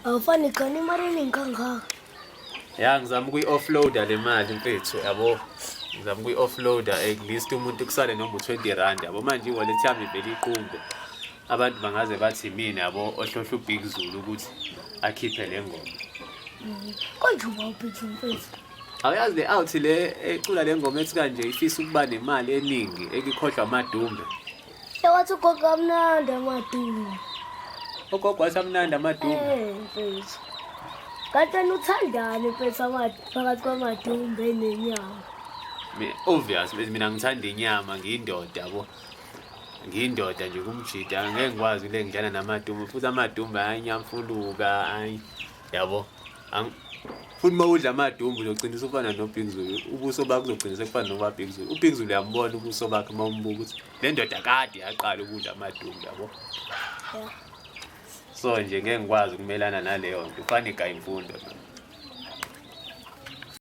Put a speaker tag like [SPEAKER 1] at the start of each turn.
[SPEAKER 1] Awufani khona imali eningi kangaka.
[SPEAKER 2] Ya, ngizama ukuyi-offloada le mali, mfethu, yabo. Ngizama ukuyi-offloada, at least umuntu kusale noma u-R20, yabo. Manje i-wallet yami ivele iqumbe. Abantu bangaze bathi mina, yabo, ohlohla uBig Zulu ukuthi akhiphe le ngoma.
[SPEAKER 1] Konje uba uBig Zulu, mfethu?
[SPEAKER 2] Awuyazi le out le ecula le ngoma ethi kanje ifisa ukuba nemali eningi ekikhohlwa amadumbe?
[SPEAKER 1] Ewathi ugogo amnandi amadumbe.
[SPEAKER 2] Ugogo wathi amnandi amadumbe?
[SPEAKER 1] Eh, mfethu. Kanti wena uthandani, mfethu, phakathi kwamadumbe nenyama?
[SPEAKER 2] Obvious, mina ngithanda inyama, ngiyindoda, yabo. Ngiyindoda nje kumjida, ngeke ngikwazi le ngidlala namadumbe, futhi amadumbe ayanyamfuluka, ayi, yabo. Futhi uma udla amadumbe uzogcina usufana noBig Zulu, ubuso bakho uzogcina sekufana noba-Big Zulu. UBig Zulu uyambona ubuso bakhe uma umbuka ukuthi le ndoda kade yaqala ukudla amadumbe, yabo. So nje ngeke ngikwazi ukumelana naleyo nto, ufana igaya imfundo mina.